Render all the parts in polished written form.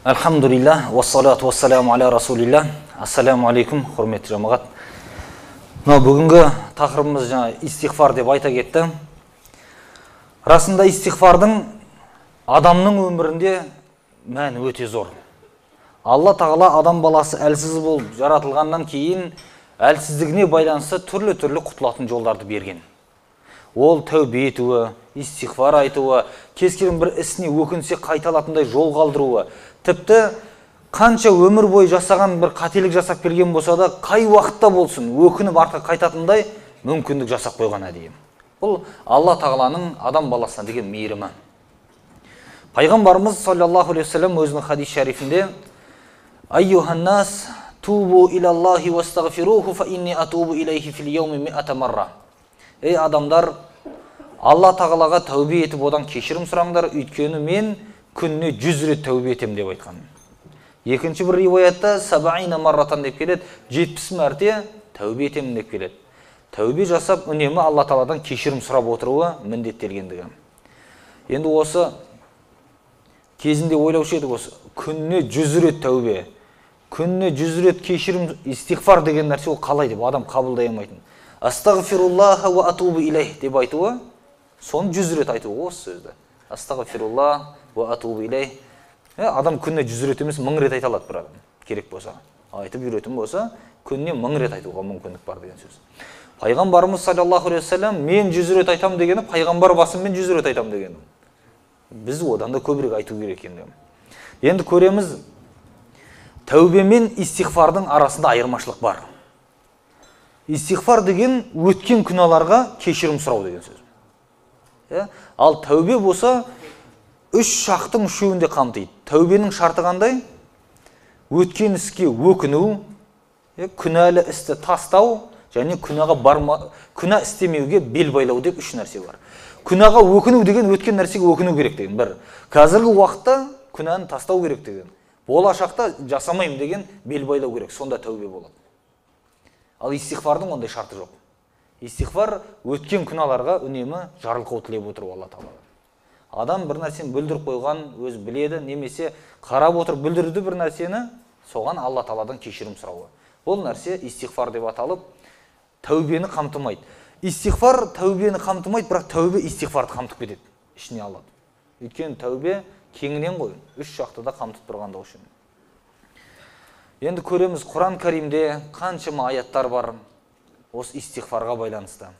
Альхамдулилля, уассалату уассаламу аля расулилля. Ассаламу алейкум, құрметті жамағат. Мынау бүгінгі тақырыбымыз жаңа истиғфар деп айта кетті. Расында истиғфардың адамның өмірінде мәні өте зор. Алла тағала адам баласы әлсіз болып жаратылғаннан кейін әлсіздігіне байланысты түрлі-түрлі құтылатын жолдарды берген. Ол тәубе етуі, истиғфар айтуы, кез келген бір ісіне өкінсе қайталатындай жол қалдыруы, тіпті қанша өмір бойы жасаған бір қателік жасап келген болса да, қай уақытта болсын өкініп артқа қайтатындай мүмкіндік жасап қойған әдейі. Бұл Алла тағаланың адам баласына деген мейірімі. Пайғамбарымыз саллаллаху алейхи уассалам өзінің хадис шарифінде «Айюханнас тубу илаллахи уастағфируху фа инни атубу илейхи фил яуми миата марра». Ей адамдар, Алла тағалаға тәубе етіп одан кешірім сұраңдар, өйткені мен күніне 100 рет тәубе етемін деп айтқан. Екінші бір риwаятта сабаина марратан деп келеді, 70 мәрте тәубе етемін деп келеді. Тәубе жасап үнемі Алла тағаладан кешірім сұрап отыруы міндеттелгендігі. Енді осы кезінде ойлаушы едік, осы күніне 100 рет тәубе, күніне 100 рет кешірім, истиғфар деген нәрсе ол қалай деп адам қабылдай алмайтын. Астағфируллаха уа атубу илейх деп айтуы, соны 100 рет айтуы осы сөзді. Астағфируллах уа атубу илейх. Адам күніне 100 рет емес, 1000 рет айта алады бір адам, керек болса. Айтып үйретін болса, күніне 1000 рет айтуға мүмкіндік бар деген сөз. Пайғамбарымыз саллаллаху алейхи уассалам мен 100 рет айтам дегені, пайғамбар басыммен 100 рет айтам дегені. Біз одан да көбірек айту керек енді. Енді көреміз, тәубе мен истиғфардың арасында айырмашылық бар. Истиғфар деген өткен күнәларға кешірім сұрау деген сөз. Ал тәубе болса, үш шақтың үшеуін де қамтиды. Тәубенің шарты қандай? Өткен іске өкіну, күнәлі істі тастау және күнәға барма, күнә істемеуге бел байлау деп үш нәрсе бар. Күнәға өкіну деген өткен нәрсеге өкіну керек деген бір. Қазіргі уақытта күнәні тастау керек деген. Болашақта жасамаймын деген бел байлау керек, сонда тәубе болады. Ал истиғфардың ондай шарты жоқ. Истиғфар өткен күнәларға үнемі жарылқау тілеп отыру Алла тағаладан. Адам бір нәрсені бүлдіріп қойған, өз біледі, немесе қарап отырып бүлдірді бір нәрсені, соған Алла тағаладан кешірім сұрауы. Бұл нәрсе истиғфар деп аталып, тәубені қамтымайды. Истиғфар тәубені қамтымайды, бірақ тәубе истиғфарды қамтып кетеді, ішіне алады. Өйткені тәубе кеңінен ғой, үш жақты да қамтып тұрғандығы үшін. Енді көреміз, Құран Кәрімде қаншама аяттар бар осы истиғфарға байланысты.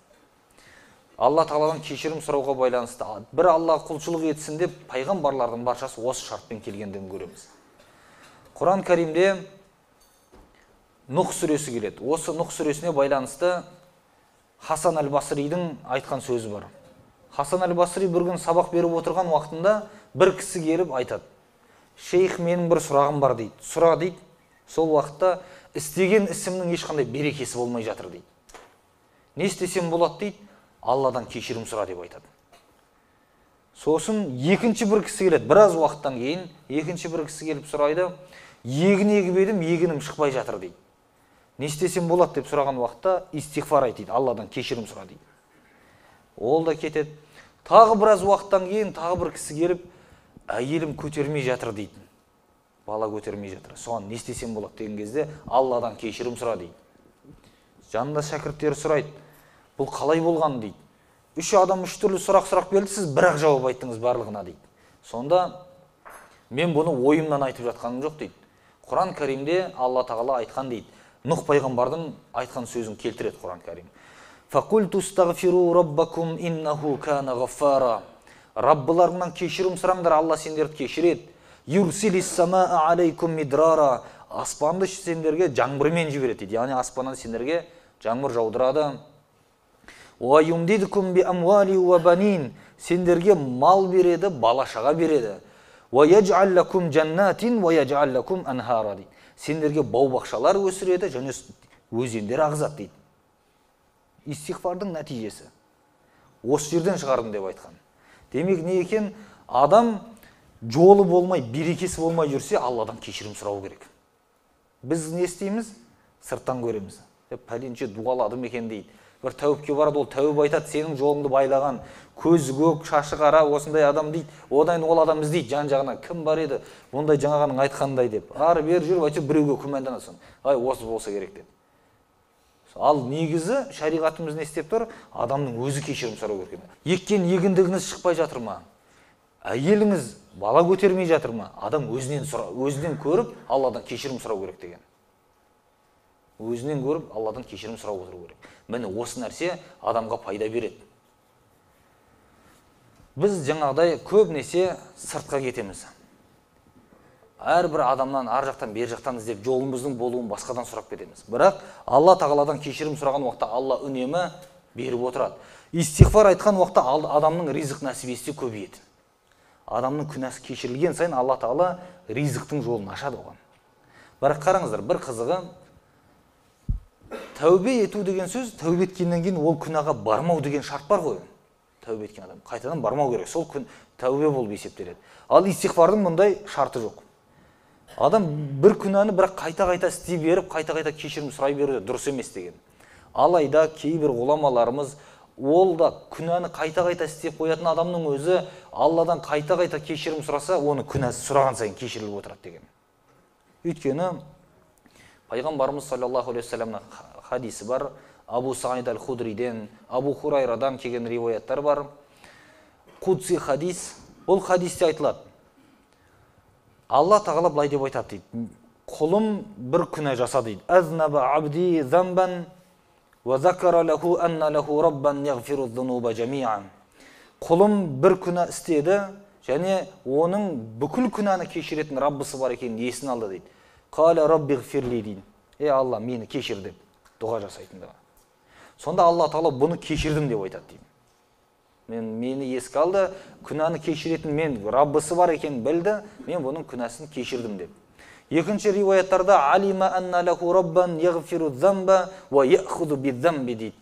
Алла тағаладан кешірім сұрауға байланысты. Бір Алла құлшылық етсін деп пайғамбарлардың баршасы осы шартпен келгендігін көреміз. Құран Кәрімде Нұх сүресі келеді. Осы Нұх сүресіне байланысты Хасан әл-Басридің айтқан сөзі бар. Хасан әл-Басри бір күн сабақ беріп отырған уақытында бір кісі келіп айтады. Шейх, менің бір сұрағым бар дейді. Сұра дейді. Сол уақытта істеген ісімнің ешқандай берекесі болмай жатыр дейді. Не істесем болады дейді, Алладан кешірім сұра деп айтады. Сосын екінші бір кісі келеді, біраз уақыттан кейін екінші бір кісі келіп сұрайды, егін егіп едім, егінім шықпай жатыр дейді. Не істесем болады деп сұраған уақытта истиғфар айт дейді, Алладан кешірім сұра дейді. Ол да кетеді. Тағы біраз уақыттан кейін тағы бір кісі келіп, әйелім көтермей жатыр дейді. Бала көтермей жатыр. Соған не істесем болады деген кезде Алладан кешірім сұра дейді. Жанында шәкірттері сұрайды, бұл қалай болған дейді. Үш адам үш түрлі сұрақ сұрақ берді, сіз бір-ақ жауап айттыңыз барлығына дейді. Сонда мен бұны ойымнан айтып жатқаным жоқ дейді. Құран Кәрімде Алла тағала айтқан дейді. Нұх пайғамбардың айтқан сөзін келтіреді Құран Кәрім. Фақульту астағфиру раббакум иннаху кана ғаффара. Раббыларыңнан кешірім сұраңдар, Алла сендерді кешіреді. Юрсилис самаа алейкум мидрара. Аспанды сендерге жаңбырмен жібереді дейді. Яғни аспаннан сендерге жаңбыр жаудырады. Уа юмдидкум би амвали уа банин. Сендерге мал береді, бала шаға береді. Уа яж'ал лакум жаннатин уа яж'ал лакум анхара дейді. Сендерге бау-бақшалар өсіреді және өзендер ағызады дейді. Истиғфардың нәтижесі. Осы жерден шығардым деп айтқан. Демек не екен? Адам жолы болмай, берекесі болмай жүрсе, Алладан кешірім сұрау керек. Біз не істейміз? Сырттан көреміз. Пәленше дуаладым екен дейді. Бір тәуіпке барады, ол тәуіп айтады, сенің жолыңды байлаған, көзі көк, шашы қара, осындай адам дейді. Одан ол адам іздейді жан жағынан, кім бар еді, ондай жаңағының айтқандай деп. Ары бері жүріп, әйтеуір біреуге күмәнданасың. Ай, осы болса керек деп. Ал негізі шариғатымыз не істеп тұр? Адамның өзі кешірім сұрау керек. Еккен егіндігіңіз шықпай жатыр ма? Әйеліңіз бала көтермей жатыр ма? Адам өзінен сұра, өзінен көріп, Алладан кешірім сұрау керек деген. Өзінен көріп, Алладан кешірім сұрап отыру керек. Міне осы нәрсе адамға пайда береді. Біз жаңағыдай көбінесе сыртқа кетеміз. Әрбір адамнан ар жақтан, бер жақтан іздеп жолымыздың болуын басқадан сұрап кетеміз. Бірақ Алла тағаладан кешірім сұраған уақытта Алла үнемі беріп отырады. Истиғфар айтқан уақытта адамның ризық нәсібесі де көбейеді. Адамның күнәсі кешірілген сайын Алла тағала ризықтың жолын ашады оған. Бірақ қараңыздар, бір қызығы, тәубе ету деген сөз, тәубе еткеннен кейін ол күнәға бармау деген шарт бар ғой. Тәубе еткен адам қайтадан бармау керек, сол күн тәубе болып есептеледі. Ал истиғфардың мұндай шарты жоқ. Адам бір күнәні бірақ қайта-қайта істей беріп, қайта-қайта кешірім сұрай беру дұрыс емес деген. Алайда кейбір ғұламаларымыз ол да күнәні қайта-қайта істеп қоятын адамның өзі Алладан қайта-қайта кешірім сұраса, оны күнәсі сұраған сайын кешіріліп отырады деген. Өйткені Пайғамбарымыз саллаллаху алейхи уассаламның хадисі бар, Абу Саид аль-Худриден, Абу Хурайрадан келген риуаяттар бар. Қудси хадис, ол хадисте айтылады. Алла тағала былай деп айтады дейді. Құлым бір күнә жасады дейді. Азнаба абди замбан ва закара лаху анна лаху раббан яғфиру зунуба жамиан. Құлым бір күнә істеді және оның бүкіл күнәні кешіретін Раббысы бар екенін есін алды дейді. Қала рабби ғфирли дейді. Ей Алла, мені кешір деп дұға жасайтындығы. Сонда Алла тағала бұны кешірдім деп айтады дейді. Мені еске алды, күнәні кешіретін мен Раббысы бар екенін білді, мен бұның күнәсін кешірдім деп. Екінші риуаяттарда алима анна лаху раббан яғфиру замба ва яхуду бидзамби дейді.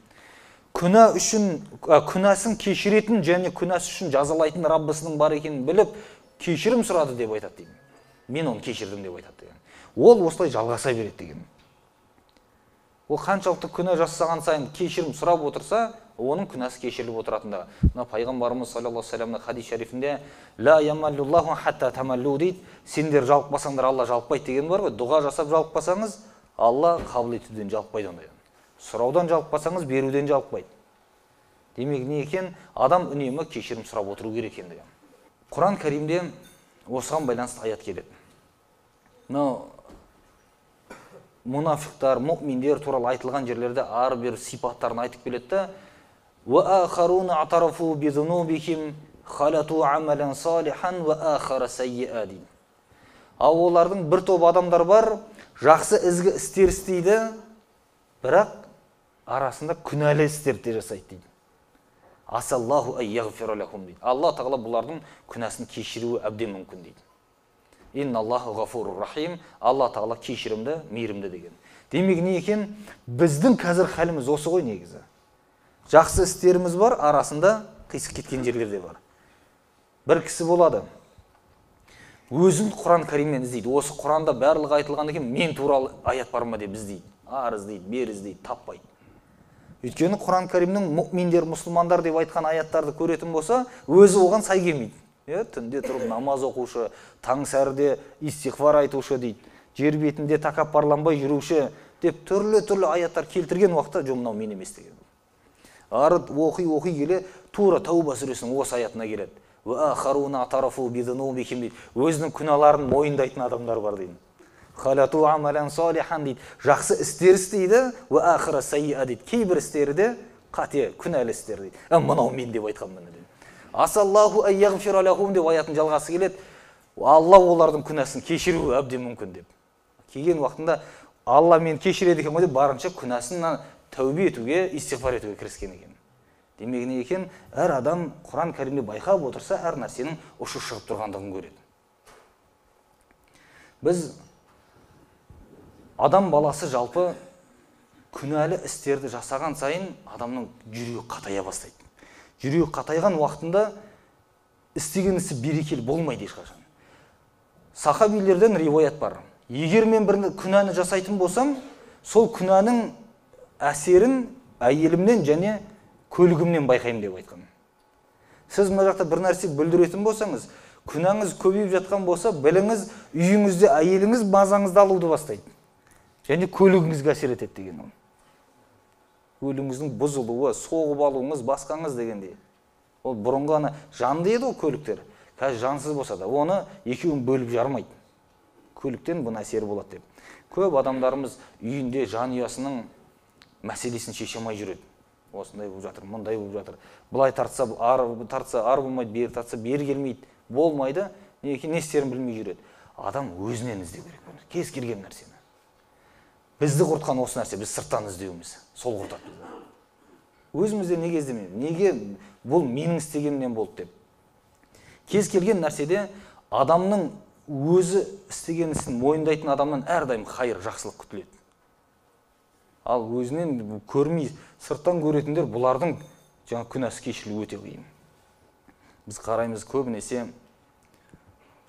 Күнә үшін, күнәсін кешіретін және күнәсі үшін жазалайтын Раббысының бар екенін біліп, кешірім сұрады деп айтады дейді. Мен оны кешірдім деп айтады деген. Ол осылай жалғаса береді деген. Ол қаншалықты күнә жасаған сайын кешірім сұрап отырса, оның күнәсі кешіріліп отыратындағы. Мына Пайғамбарымыз саллаллаху алейхи уассаламның хадис шарифінде ла ямаллуллаху хатта тамаллу дейді. Сендер жалықпасаңдар Алла жалықпайды деген бар ғой. Дұға жасап жалықпасаңыз, Алла қабыл етуден жалықпайды ондайдан. Сұраудан жалықпасаңыз, беруден жалықпайды. Демек не екен? Адам үнемі кешірім сұрап отыру керек екен деген. Құран Кәрімде осыған байланысты аят келеді. Мынау мұнафиқтар, мұминдер туралы айтылған жерлерде ары-бері сипаттарын айтып келеді. وَآخَرُونَ اعْتَرَفُوا بِذُنُوبِهِمْ خَلَطُوا عَمَلًا صَالِحًا وَآخَرَ سَيِّئًا дейді. Ал олардың бір топ адамдар бар, жақсы ізгі істер істейді, бірақ арасында күнәлі істер де жасайды дейді. Асаллаху ай яғфира лахум дейді. Алла тағала бұлардың күнәсін кешіруі әбден мүмкін дейді. Инналлаху ғафурур рахим. Алла тағала кешірімді, мейірімді деген. Демек не екен? Біздің қазір халіміз осы ғой негізі. Жақсы істеріміз бар, арасында қисық кеткен жерлер де бар. Бір кісі болады, өзін Құран Кәрімнен іздейді. Осы Құранда барлығы айтылған екен, мен туралы аят бар ма деп іздейді. Ары іздейді, бері іздейді, таппайды. Өйткені Құран Кәрімнің мұминдер, мұсылмандар деп айтқан аяттарды көретін болса, өзі оған сай келмейді. Түнде тұрып намаз оқушы, таң сәріде истиғфар айтушы дейді, жер бетінде тәкаппарланбай жүруші деп түрлі-түрлі аяттар келтірген уақытта, жоқ, мынау мен емес деген. Ары оқи-оқи келе, тура Тауба сүресінің осы аятына келеді. Өзінің күнәларын мойындайтын адамдар бар дейді. Халату амалан салихан дейді. Жақсы істер істейді, уа ахира сайиа дейді. Кейбір істері де қате, күнәлі істер дейді. Мынау мен деп айтқан міне дейді. Асаллаху ай яғфира лахум деп аятын жалғасы келеді. Алла олардың күнәсін кешіруі әбден мүмкін деп. Келген уақытында Алла мені кешіреді екен ғой деп барынша күнәсін тәубе етуге, истиғфар етуге кіріскен екен. Демек не екен? Әр адам Құран Кәрімде байқап отырса, әр нәрсенің ұшы шығып тұрғандығын көреді. Біз адам баласы жалпы күнәлі істерді жасаған сайын адамның жүрегі қатая бастайды. Жүрегі қатайған уақытында істеген ісі берекелі болмайды ешқашан. Сахабилерден риуаят бар. Егер мен бір күнәні жасайтын болсам, сол күнәнің әсерін әйелімнен және көлігімнен байқаймын деп айтқан. Сіз мына жақта бір нәрсе бүлдіретін болсаңыз, күнәңіз көбейіп жатқан болса, біліңіз, үйіңізде әйеліңіз мазаңызды алуды бастайды. Және көлігіңізге әсер етеді деген ол. Көлігіңіздің бұзылуы, соғып алуыңыз, басқаңыз дегендей. Ол бұрынғы ана жанды еді ол көліктер. Қазір жансыз болса да, оны екеуін бөліп жармайды. Көліктен бұның әсері болады деп. Көп адамдарымыз үйінде жанұясының мәселесін шеше алмай жүреді. Осындай болып жатыр, мұндай болып жатыр. Былай тартса, ары тартса, ары болмайды, бері тартса, бері келмейді. Болмайды, не істерін білмей жүреді. Адам өзінен іздеу керек бұны, кез келген нәрсені. Бізді құртқан осы нәрсе, біз сырттан іздеуіміз, сол құртады бізді. Өзімізде неге іздемейміз? Неге бұл менің істегенімнен болды деп. Кез келген нәрседе адамның өзі істеген ісін мойындайтын адамнан әрдайым хайыр, жақсылық күтіледі. Ал өзінен көрмей, сырттан көретіндер бұлардың жаңа күнәсі кешірілуі өте қиын. Біз қараймыз, көбінесе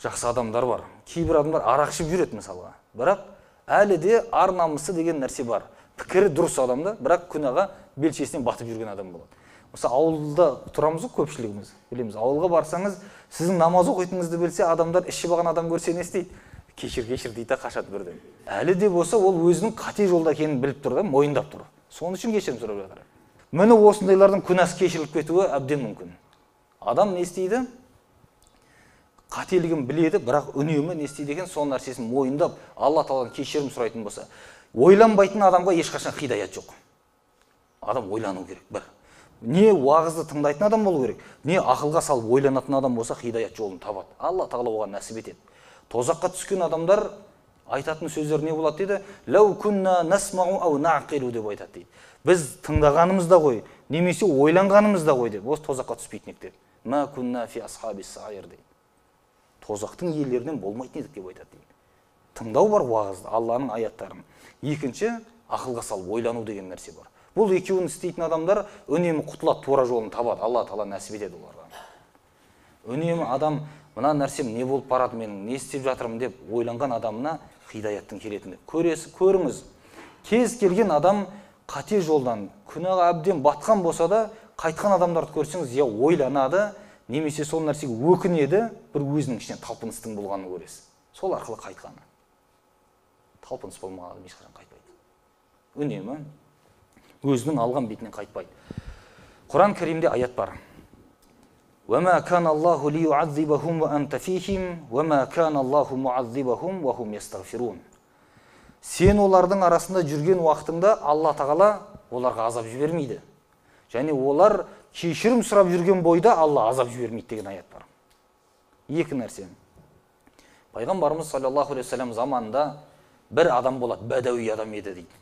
жақсы адамдар бар. Кейбір адамдар арақ ішіп жүреді мысалға. Бірақ әлі де ар намысы деген нәрсе бар. Пікірі дұрыс адамда, бірақ күнәға белшесінен батып жүрген адам болады. Мысалы, ауылда тұрамыз ғой көпшілігіміз, білеміз. Ауылға барсаңыз, сіздің намаз оқитыныңызды білсе, адамдар ішіп алған адам көрсе не істейді? Кешір, кешір дейді, қашады бірден. Әлі де болса, ол өзінің қате жолда екенін біліп тұр да, мойындап тұр. Соның үшін кешірім сұрап жатыр. Міне осындайлардың күнәсі кешіріліп кетуі әбден мүмкін. Адам не істейді? Қателігін біледі, бірақ үнемі не істейді екен, сол нәрсесін мойындап, Алла тағаладан кешірім сұрайтын болса. Ойланбайтын адамға ешқашан хидаят жоқ. Адам ойлану керек бір. Не уағызды тыңдайтын адам болу керек, не ақылға салып ойланатын адам болса хидаят жолын табады. Алла тағала оған нәсіп етеді. Тозаққа түскен адамдар айтатын сөздер не болады дейді? Лау кунна насмау ау нақилу деп айтады дейді. Біз тыңдағанымызда ғой, немесе ойланғанымызда ғой деп, осы тозаққа түспейтін едік деп. Ма кунна фи асхабис саир дейді. Тозақтың иелерінен болмайтын едік деп айтады дейді. Тыңдау бар уағызды, Алланың аяттарын. Екінші, ақылға салып ойлану деген нәрсе бар. Бұл екеуін істейтін адамдар үнемі құтылады, тура жолын табады. Алла тағала нәсіп етеді оларға. Үнемі адам мына нәрсем не болып барады менің, не істеп жатырмын деп ойланған адамына хидаяттың келетіні. Көріңіз, кез келген адам қате жолдан, күнәға әбден батқан болса да, қайтқан адамдарды көрсеңіз, я ойланады, немесе сол нәрсеге өкінеді, бір өзінің ішінен талпыныстың болғанын көресіз. Сол арқылы қайтқаны. Талпыныс болмаған адам ешқашан қайтпайды. Үнемі өзінің алған бетінен қайтпайды. Құран Кәрімде аят бар. وَمَا كَانَ اللَّهُ لِيُعَذِّبَهُمْ وَأَنْتَ فِيهِمْ وَمَا كَانَ اللَّهُ مُعَذِّبَهُمْ وَهُمْ يَسْتَغْفِرُونَ. Сен олардың арасында жүрген уақытыңда Алла тағала оларға азап жібермейді. Және олар кешірім сұрап жүрген бойда Алла азап жібермейді деген аят бар. Екі нәрсе. Пайғамбарымыз саллаллаху алейхи уассалам заманында бір адам болады, бәдәуи адам еді дейді.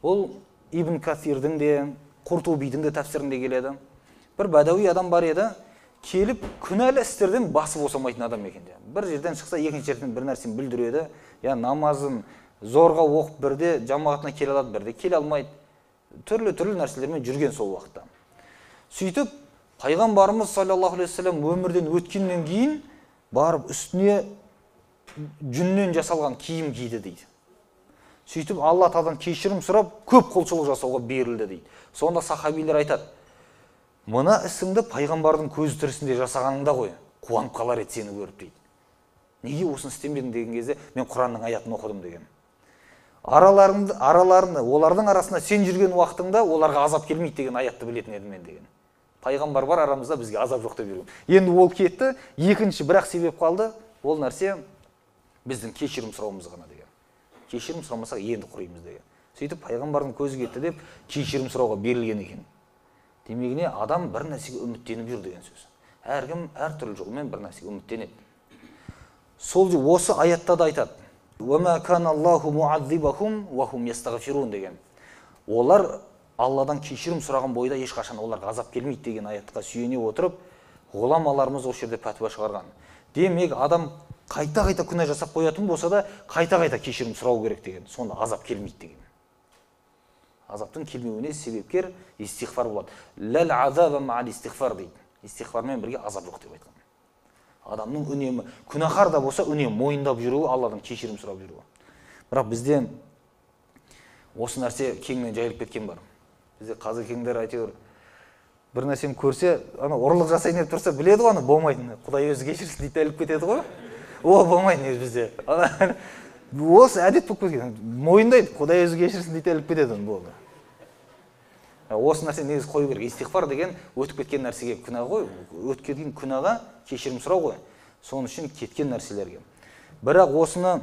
Ол Ибн Касирдің де, Құртубидің де тәпсірінде келеді. Бір бәдәуи адам бар еді, келіп күнәлі істерден басы босамайтын адам екен. Бір жерден шықса, екінші жерден бір нәрсені бүлдіреді. Я намазын зорға оқып бірде жамағатына келе алады, бірде келе алмайды. Түрлі-түрлі нәрселермен жүрген сол уақытта. Сөйтіп, пайғамбарымыз саллаллаху алейхи уассалам өмірден өткеннен кейін барып үстіне жүннен жасалған киім киді дейді. Сөйтіп Алла тағаладан кешірім сұрап, көп құлшылық жасауға берілді дейді. Сонда сахабилер айтады: мына ісіңді пайғамбардың көзі тірісінде жасағаныңда ғой, қуанып қалар еді сені көріп дейді. Неге осыны істемедің деген кезде, мен Құранның аятын оқыдым деген. Араларында, олардың арасында сен жүрген уақытыңда оларға азап келмейді деген аятты білетін едім мен деген. Пайғамбар бар арамызда, бізге азап жоқ деп жүрген. Енді ол кетті, екінші бірақ себеп қалды, ол нәрсе біздің кешірім сұрауымыз ғана деген. Кешірім сұрамасақ енді құримыз деген. Сөйтіп пайғамбардың көзі кетті деп кешірім сұрауға берілген екен. Демегіне адам бір нәрсеге үміттеніп жүр деген сөз. Әркім әртүрлі жолмен бір нәрсеге үміттенеді. Сол осы аятта да айтады. «Уама кана Аллаху муаззибахум ва хум ястағфирун» деген. Олар Алладан кешірім сұраған бойда ешқашан оларға азап келмейді деген аятқа сүйене отырып, ғұламаларымыз осы жерде пәтуа шығарған. Демек адам қайта-қайта күнә жасап қоятын болса да, қайта-қайта кешірім сұрау керек деген. Сонда азап келмейді деген. Азаптың келмеуіне себепкер истиғфар болады. Ләл азаба ма'ал истиғфар дейді. Истиғфармен бірге азап жоқ деп айтқан. Адамның үнемі күнәһар да болса үнемі мойындап жүруі, Алладан кешірім сұрап жүруі. Бірақ бізде осы нәрсе кеңінен жайылып кеткен бар. Бізде қазекеңдер әйтеуір бір нәрсені көрсе, ана ұрлық жасайын деп тұрса, біледі ғой ана болмайтынын. Құдай өзі кешірсін дейді, іліп кетеді ғой. О, болмайды негізі бізде. Осы әдет болып кеткен. Мойындайды, Құдай өзі кешірсін дейді, іліп кетеді оны, болды. Осы нәрсе негізі қою керек. Истиғфар деген өтіп кеткен нәрсеге күнә ғой, өтіп кеткен күнәға кешірім сұрау ғой. Соның үшін кеткен нәрселерге. Бірақ осыны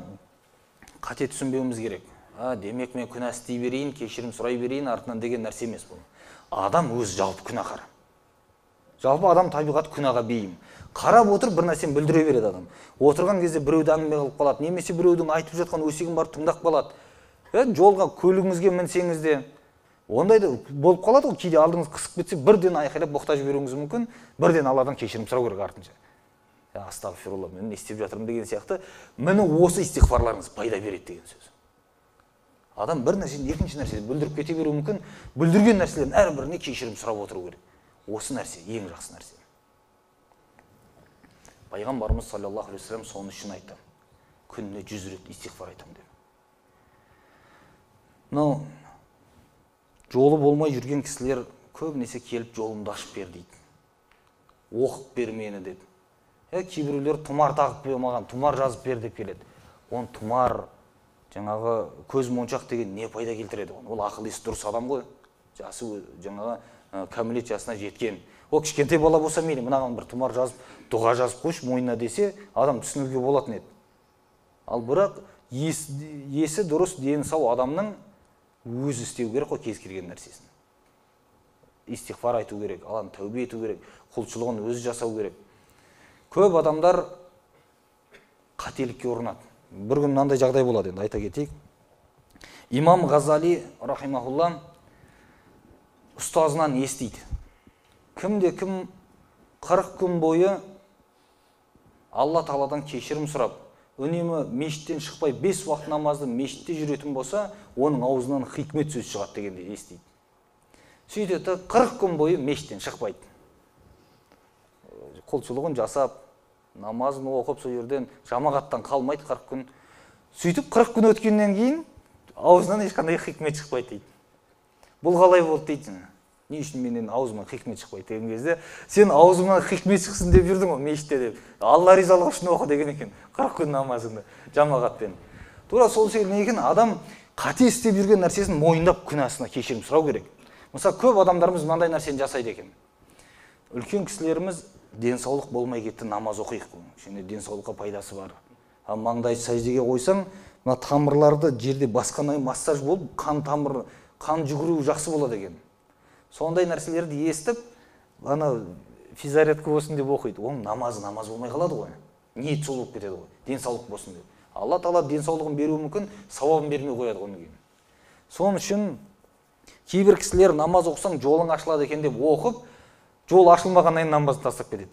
қате түсінбеуіміз керек. Демек мен күнә істей берейін, кешірім сұрай берейін, артынан деген нәрсе емес бұл. Адам өзі жалпы күнәһар. Жалпы адам табиғаты күнәға бейім. Қарап отырып бір нәрсені бүлдіре береді адам. Отырған кезде біреуді әңгіме қылып қалады, немесе біреудің айтып жатқан өсегін барып тыңдап қалады. Жолға көлігіңізге мінсеңіз де ондай да болып қалады ғой, кейде алдыңыз қысып кетсе бірден айқайлап боқтап жіберуіңіз мүмкін, бірден Алладан кешірім сұрау керек артынша. Астағфирулла, мен не істеп жатырмын деген сияқты. Міне осы истиғфарларыңыз пайда береді деген сөз. Адам бір нәрсені екінші нәрсені бүлдіріп кете беруі мүмкін, бүлдірген нәрселердің әрбіріне кешірім сұрап отыру керек. Осы нәрсе ең жақсы нәрсе. Пайғамбарымыз саллаллаху алейхи уассалам соның үшін айтты. Күніне 100 рет истиғфар айтамын деп. Мынау жолы болмай жүрген кісілер көбінесе келіп жолымды ашып бер дейді. Оқып бер мені деп. Кейбіреулер тұмар тағып бер маған, тұмар жазып бер деп келеді. Оны тұмар, жаңағы көз моншақ деген не пайда келтіреді? Ол ақыл есі дұрыс адам ғой. Жасы жаңағы кәмелет жасына жеткен. Ол кішкентай бала болса мейлі, мынаған бір тұмар жазып, дұға жазып қойшы мойнына десе, адам түсінуге болатын еді. Ал бірақ есі дұрыс, дені сау адамның өзі істеу керек қой кез келген нәрсесін. Истиғфар айту керек, Алланы тәубе ету керек, құлшылығын өзі жасау керек. Көп адамдар қателікке ұрынады. Бір күн мынандай жағдай болады, енді айта кетейік. Имам Ғазали рахимахулла ұстазынан естиді. Кімде кім 40 күн бойы Алла Тағаладан кешірім сұрап, үнемі мешіттен шықпай 5 уақыт намазды мешітте жүретін болса, оның аузынан хикмет сөз шығады дегенді естиді. Сөйтеді, 40 күн бойы мешіттен шықпайды. Құлшылығын жасап, намазын оқып, сол жерден жамағаттан қалмайды 40 күн. Сөйтіп 40 күн өткеннен кейін аузынан ешқандай хикмет шықпайды дейді. Бұл қалай болды дейді. Не үшін менен аузымнан хикмет шықпайды деген кезде, сен аузымнан хикмет шықсын деп жүрдің ғой мешітте деп. Алла ризалығы үшін оқы деген екен 40 күн намазыңды жамағатпен. Тура сол секілді екен, адам қате істеп жүрген нәрсесін мойындап күнәсына кешірім сұрау керек. Мысалы, көп адамдарымыз мынандай нәрсені жасайды екен. Үлкен кісілеріміз денсаулық болмай кетті, намаз оқиық. Кішкене денсаулыққа пайдасы бар. Ал маңдайды сәждеге қойсаң, мына тамырларды жерде басқаннан массаж болып, қан тамыр, қан жүгіруі жақсы болады екен. Сондай нәрселерді естіп, ана физзарядка болсын деп оқиды. Оның намазы намаз болмай қалады ғой. Ниет сол болып кетеді ғой. Денсаулық болсын деп. Алла Тағала денсаулығын беруі мүмкін, сауабын бермей қояды ғой кейін. Соның үшін кейбір кісілер намаз оқысаң жолың ашылады екен деп оқып, жол ашылмағаннан кейін намазды тастап кетеді.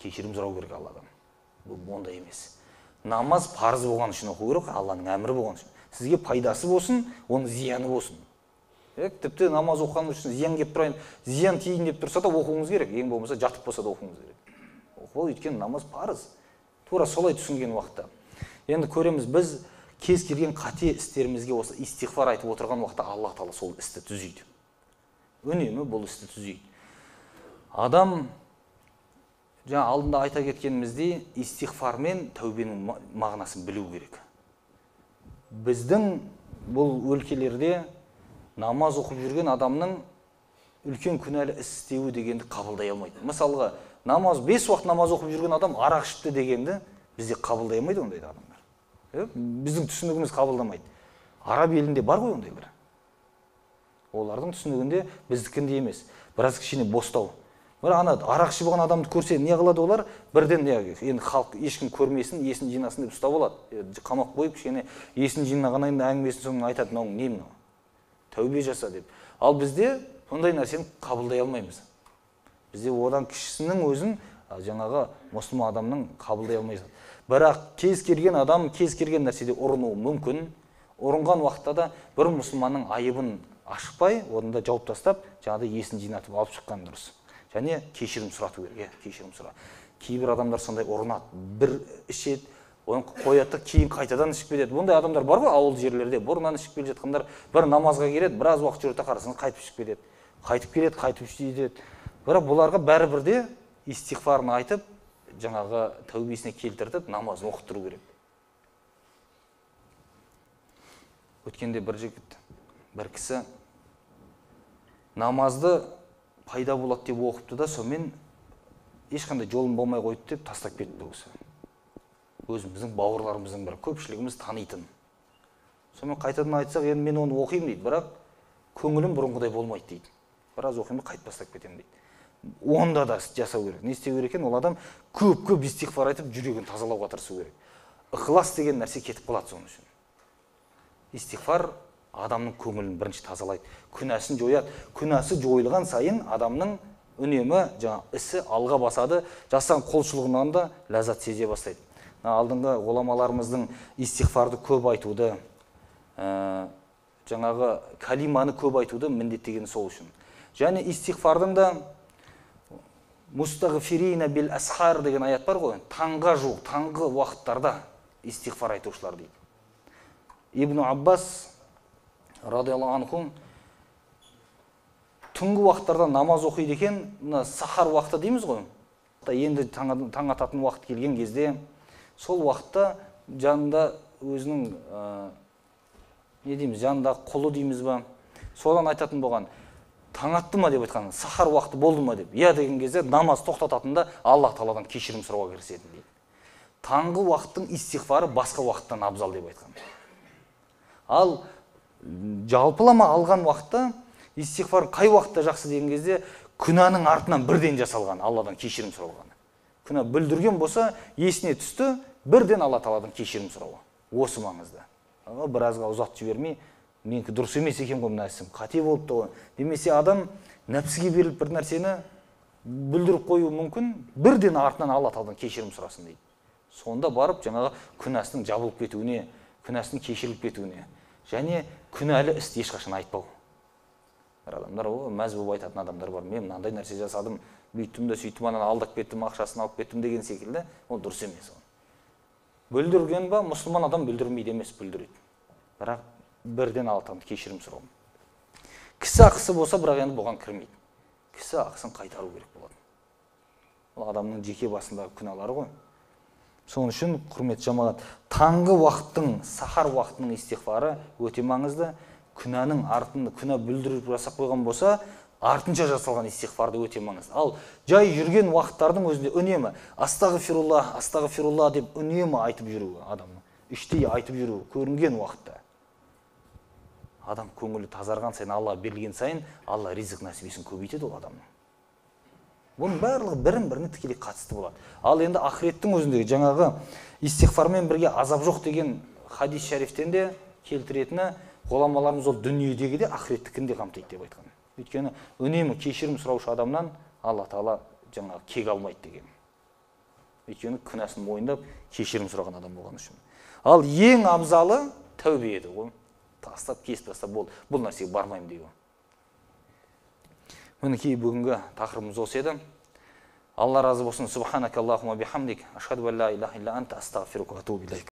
Кешірім сұрау керек Алладан. Бұл ондай емес. Намаз парыз болған үшін оқу керек, Алланың әмірі болған үшін. Сізге пайдасы болсын, оның зияны болсын. Тіпті намаз оқыған үшін зиян келіп тұрайын, зиян тиейін деп тұрса да оқуыңыз керек. Ең болмаса жатып болса да оқуыңыз керек. Оқу, өйткені намаз парыз. Тура солай түсінген уақытта. Енді көреміз, біз кез келген қате істерімізге осы истиғфар айтып отырған уақытта Алла Тағала сол істі түзейді. Үнемі бұл істі түзейді. Адам, жаңа алдында айта кеткеніміздей, истиғфар мен тәубенің мағынасын білу керек. Біздің бұл өлкелерде намаз оқып жүрген адамның үлкен күнәлі іс істеуі дегенді қабылдай алмайды. Мысалға, намаз 5 уақыт намаз оқып жүрген адам арақ ішіпті дегенді бізде қабылдай алмайды ондай адамдар. Біздің түсінігіміз қабылдамайды. Араб елінде бар ғой ондайлар. Олардың түсінігінде біздікіндей емес. Біраз кішкене бостау. Бірақ ана арақ ішіп алған адамды көрсе не қылады олар? Бірден енді халық ешкім көрмесін, есін жинасын деп ұстап алады. Қамақ қойып кішкене есін жинағаннан кейін әңгімесін соңында айтады, мынау не мынау? Тәубе жаса деп. Ал бізде ондай нәрсені қабылдай алмаймыз. Бізде одан кішісінің өзін жаңағы мұсылман адамның қабылдай алмайсың. Бірақ кез келген адам кез келген нәрседе ұрынуы мүмкін. Ұрынған уақытта да бір мұсылманның айыбын ашпай, оны да жауып тастап, жаңағыдай есін жинатып алып шыққан дұрыс. Және кешірім сұрату керек, кешірім сұра. Кейбір адамдар сондай ұрынады, бір ішеді, Оны қояды, кейін қайтадан ішіп кетеді. Бұндай адамдар бар ғой ауыл жерлерде, бұрыннан ішіп келе жатқандар бір намазға келеді, біраз уақыт жүреді, қарасаңыз қайтып ішіп кетеді. Қайтып келеді, қайтып ішеді. Бірақ бұларға бәрібір де истиғфарын айтып, жаңағы тәубесіне келтіртіп, намазын оқыттыру керек. Өткенде бір жігіт, бір кісі намазды пайда болады деп оқыпты да, сонымен ешқандай жолым болмай қойды деп тастап кетті ол кісі. Өзіміздің бауырларымыздың бірі, көпшілігіміз танитын. Сонымен қайтадан айтсақ, енді мен оны оқимын дейді, бірақ көңілім бұрынғыдай болмайды дейді. Біраз оқимын, қайтып тастап кетемін дейді. Онда да жасау керек. Не істеу керек екен? Ол адам көп-көп истиғфар айтып, жүрегін тазалауға тырысу керек. Ықылас деген нәрсе кетіп қалады соның үшін. Истиғфар адамның көңілін бірінші тазалайды, күнәсін жояды. Күнәсі жойылған сайын адамның үнемі жаңа ісі алға басады, жасаған құлшылығынан да ләззат сезе бастайды. Алдыңғы ғұламаларымыздың истиғфарды көп айтуды, жаңағы калиманы көп айтуды міндеттегені сол үшін. Және истиғфардың да мустағфирина бил асхар деген аят бар ғой, таңға жуық, таңғы уақыттарда истиғфар айтушылар дейді. Ибн Аббас радиаллаху анху түнгі уақыттарда намаз оқиды екен, мына сахар уақыты дейміз ғой. Енді таң ататын уақыт келген кезде, сол уақытта жанында өзінің не дейміз, жанында құлы дейміз ба, содан айтатын болған, таң атты ма деп айтқан, сахар уақыты болды ма деп. Иә деген кезде намаз тоқтататында Аллах тағаладан кешірім сұрауға кірісетін дейді. Таңғы уақыттың истиғфары басқа уақыттан абзал деп айтқан. Ал жалпылама алған уақытта истиғфар қай уақытта жақсы деген кезде, күнәнің артынан бірден жасалған, Алладан кешірім сұралған. Күнә бүлдірген болса, есіне түсті, бірден Алла тағаладан кешірім сұрауы. Осы маңызды. Біразға ұзақ жібермей, менікі дұрыс емес екен ғой, мына ісім қате болыпты ғой. Немесе адам нәпсіге беріліп бір нәрсені бүлдіріп қоюы мүмкін, бірден артынан Алла тағаладан кешірім сұрасын дейді. Сонда барып жаңағы күнәсінің жабылып кетуіне, күнәсінің кешіріліп кетуіне және күнәлі істі ешқашан айтпау. Бір адамдар, мәз болып айтатын адамдар бар. Мен мынандай нәрсе жасадым, бүйттім де сөйттім, ананы алдап кеттім, ақшасын алып кеттім деген секілді, ол дұрыс емес. Бүлдірген ба, мұсылман адам бүлдірмейді емес, бүлдіреді. Бірақ бірден Алла тағаладан кешірім сұрау. Кісі ақысы болса, бірақ енді бұған кірмейді. Кісі ақысын қайтару керек болады. Ол адамның жеке басындағы күнәлары ғой. Соның үшін, құрметті жамағат, таңғы уақыттың, сахар уақытының истиғфары өте маңызды. Күнәнің артын, күнә бүлдіріп жасап қойған болса, артынша жасалған истиғфар да өте маңызды. Ал жай жүрген уақыттардың өзінде үнемі астағфируллах, астағфируллах деп үнемі айтып жүруі адамның, іштей айтып жүруі көрінген уақытта. Адам көңілі тазарған сайын, Алла берілген сайын, Алла ризық нәсібесін көбейтеді ол адамның. Бұның барлығы бірін-біріне тікелей қатысты болады. Ал енді ақыреттің өзіндегі жаңағы истиғфармен бірге азап жоқ деген хадис шарифтен де келтіретіні, ғұламаларымыз ол дүниедегі де ақыреттікін де қамтиды деп айтқан. Өйткені үнемі кешірім сұраушы адамнан Алла тағала жаңағы кек алмайды деген. Өйткені күнәсін мойындап кешірім сұраған адам болған үшін. Ал ең абзалы тәубе еді ғой. Тастап, кесіп тастап болды. Бұл нәрсеге бармаймын деген. Мінекей бүгінгі тақырыбымыз осы еді. Алла разы болсын. Субханакаллахумма бихамдик. Ашхаду ан ла илаха илля анта астағфирука ва атубу илейк.